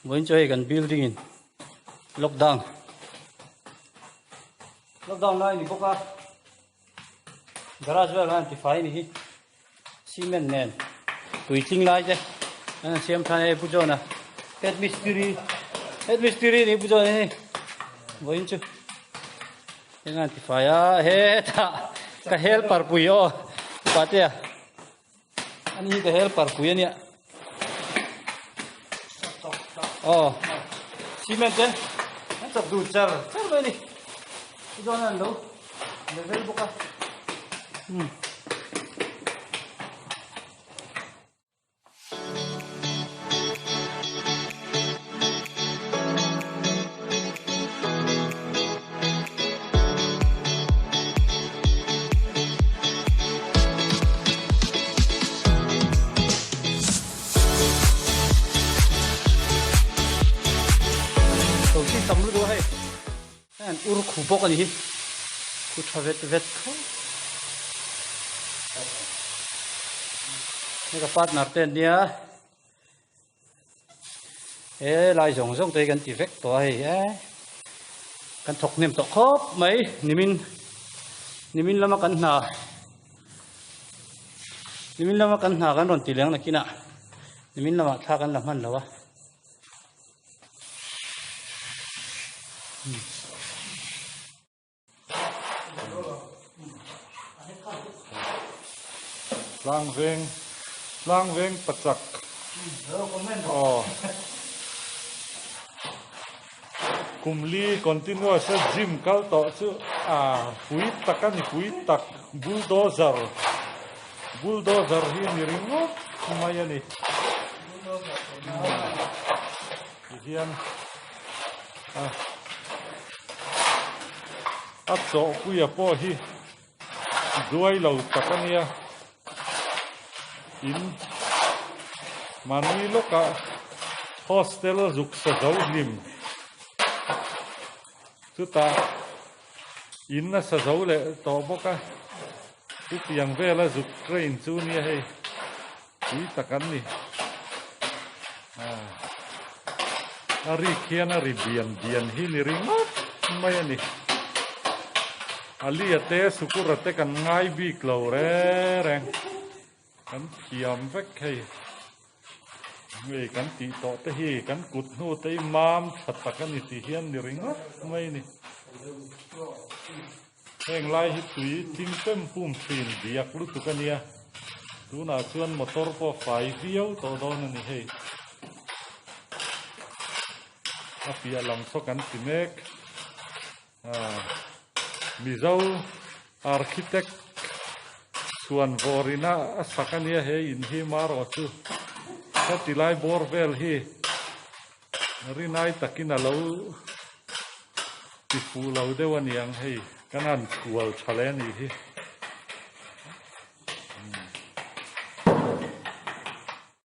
Vawiin chu hei kan building in lockdown lockdown lai a ni bawk a garage vel an tifai a ni hi cement nen tui tling lai te an han siam than a hei Pu John-a head mistiri head mistiri a ni Pu John-a hei vawiin chu eng an tifai a hetah ka helper pui aw patea. Ani hi ka helper pui ania. Aw. Cement te. An chak dun char char mai ni. Chuan an lo level bawk a. Hmm. Tam lutuk a hei hei an ur khu bawk a ni hi khu tha vet vet khawp hei ka partner te an nia. He lai zawng zawng te hi kan ti vek tawh a hei e kan thawk hnem tawh khawp mai nimin nimin lama kan hna nimin lama kan hna kan rawn ti leng nakinah nimin lamah thla kan la hman lo a. Tlang veng tlang veng pachak aw kum li continuous a gym kal tawh chu a pui tak a ni pui tak bulldozer bulldozer hi a ni ringawt mai a ni tihian. A chawhpuia pawh hi duai lo tak a nia in mahni lawkah hostel a zuk sa zo hlim chutah in a sa zo leh tawh bawk a chutiang vela zuk train chu nia hei. Tui tak an ni. A rik hian a ri bian bian hi ni ringawt mai a ni. A lia te sukura te kan ngai bik lo reng reng. Kan thiam vek hei. Hei kan tih tawh te hi kan kut hnu te hi mam tha tak a ni tih hian ni ringawt mai a ni. Heng lai hi tui tling pem pum thin diak lutuk a nia, tunah chuan motor pawh fai viau tawh dawn a ni hei. A piah lam saw kan ti mek, ah Mizo architect chhuan vawrina a sak a nia he in hi marawh chu khati lai bawr vel hi Rinai takin a lo ti fuh lo deuh a niang hei kan han kual tha leh a nih hi.